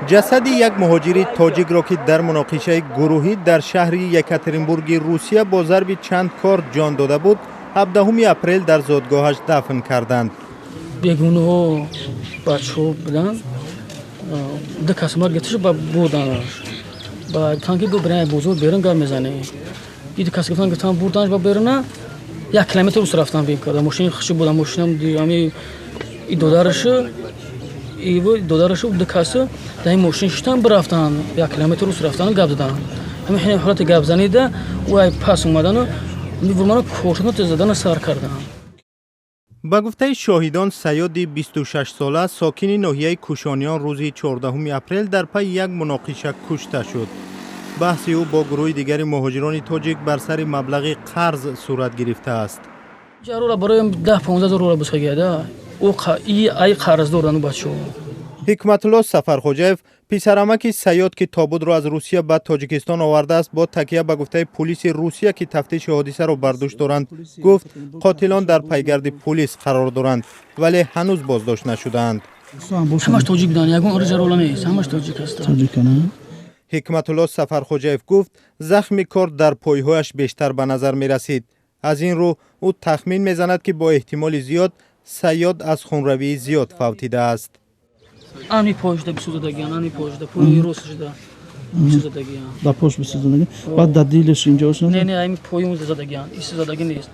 Ҷасади як муҳоҷири тоҷикро, ки дар муноқишаи гурӯҳӣ дар шаҳри Екатеринбурги Русия бо зарби чанд корд ҷон дода буд, 17 апрел дар зодгоҳаш дафн карданд. Бегуноҳо бачаҳо буданд, ду кас омад, гирифташ ба бурданаш. Ба гуфтан, ки бирем бозор, берун гап мезанем. И ду кас гуфтан, бурданаш ба беруна, 1 километр ус рафтан, бим карда мошини хуши буда, мошинам ами и додарашу иво додарашу ду касу дар ин мошин шиштан, бирафтан, 1 километр ус рафтану гап задан. Ҳамин ҳини ҳолати гапзанида ӯ ай пас омадану мано кошуна задана сар кардан. Ба гуфтаи шоҳидон, Саёди 26-сола, сокини ноҳияи Кӯшониён, рӯзи 14 апрел дар пайи як муноқиша кушта шуд. Баҳси ӯ бо гурӯҳи дигари муҳоҷирони тоҷик бар сари маблағи қарз сурат гирифтааст. Ҷарура барои 10-15 ҳазор рубла бусагида, ӯ ай қарз дорану бачаҳо. Ҳикматулло Сафархоҷаев, писарамаки Саёд, ки тобутро аз Русия ба Тоҷикистон овардааст, бо такя ба гуфтаи пулиси Русия, ки тафтиши ҳодисаро бар дӯш доранд, гуфт, қотилон дар пайгарди пулис қарор доранд, вале ҳанӯз боздошт нашудаанд. Ҳамаш тоҷик буданд, ягон ҷарола нест, ҳамаш тоҷик ҳастанд. Ҳикматулло Сафархоҷаев гуфт, захми корд дар пойҳояш бештар ба назар мерасид. Аз ин рӯ ӯ тахмин мезанад, ки бо эҳтимоли зиёд Саёд аз хунравии зиёд фавтидааст. Ани пойшда бисӯзадагиан, ани пойшда, пои ростшда бисӯзадагиан. Да пош бисӯзадагиан, баъд дар дилаш инҷош? Не, не, ами пои задагиан, исӯзадаги нест.